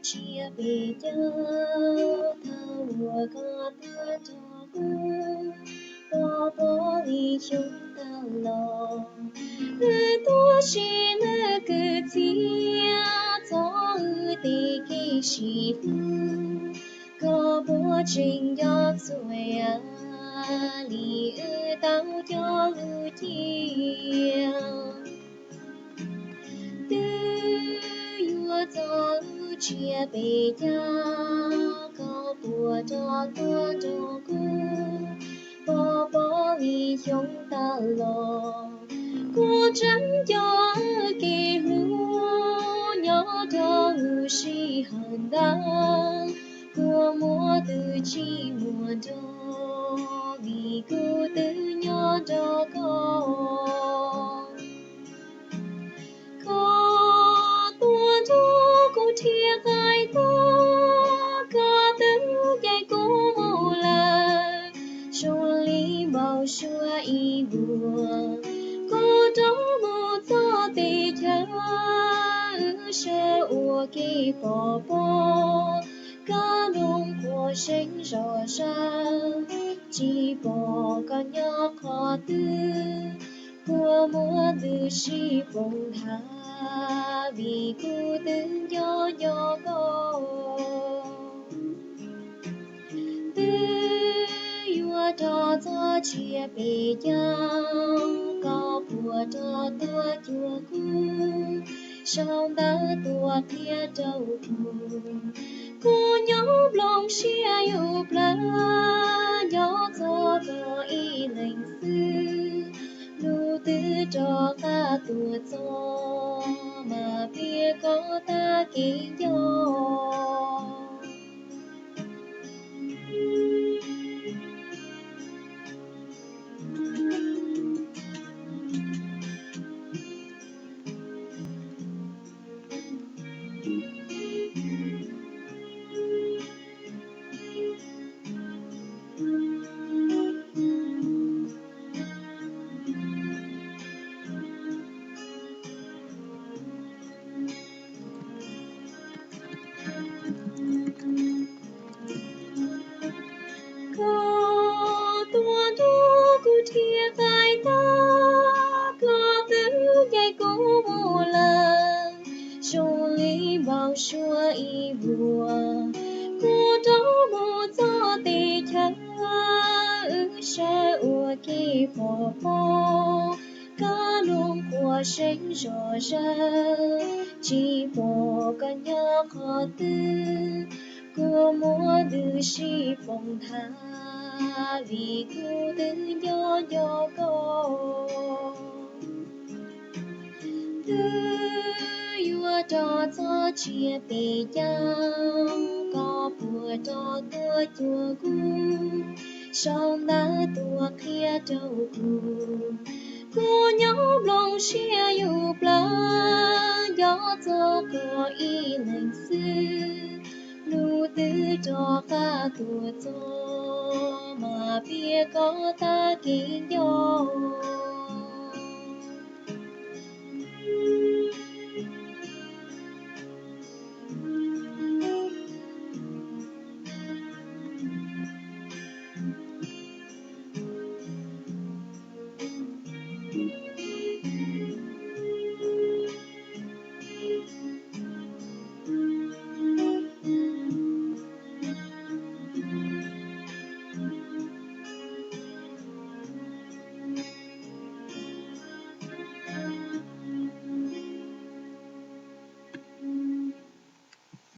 siab pes caug, thaum uas koj tuaj nrog kuv, pov pob li xyoo tas los. Wb tuaj sim lawv kwv txhiaj txog wb tej kev sib hlub, koj puas tseem nco txhua yam li wb tau cog lus cia? Twb yuav txog lub tsiab pes caug, koj puas rov tuaj nrog kuv, pov pob li xyoo tas los. Kuv tseem nco kev hlub nyob rau lub sij hawm ntawd, kua muag twb tsis muaj nrog, vim kuv twb nyob nrog koj. Koj tuaj nrog kuv rhiab qaib tag, koj twb ncaim kuv mus lawm zoo li npau suav ib vuag. Kuv rov mus txog teb chaws, wb sawv ua ke pov pob, kab noog qhuav seev zom zaws, tsis pom koj nyob qhov twg, kua muag twb sib poob nthav, vim kuv twb nco nco koj. Twb yuav rov txog tsiab pes caug, koj puas rov tuaj cuag kuv, sau ntawv tuaj qhia rau kuv. Kuv nyob nplooj siab yus plawv, nco txog koj ib leeg xwb. Lub twg rov qab tuaj txog, mam pliag koj tag kev nco. Koj tuaj nrog kuv rhiab qaib tag, koj twb ncaim kuv mus lawm zoo li npau suav ib vuag. Kuv rov mus txog teb chaws, wb sawv ua ke pov pob, kab noog qhuav seev zom zaws, tsis pom koj nyob qhov twg, kua muag twb sib poob nthav, vim kuv twb nco nco koj. Twb yuav rov txog tsiab pes caug, koj puas rov tuaj cuag kuv, sau ntawv tuaj qhia rau kuv. Kuv nyob nplooj siab yus plawv, nco txog koj ib leeg xwb. Lub twg rov qab tuaj txog, mam pliag koj tag kev nco.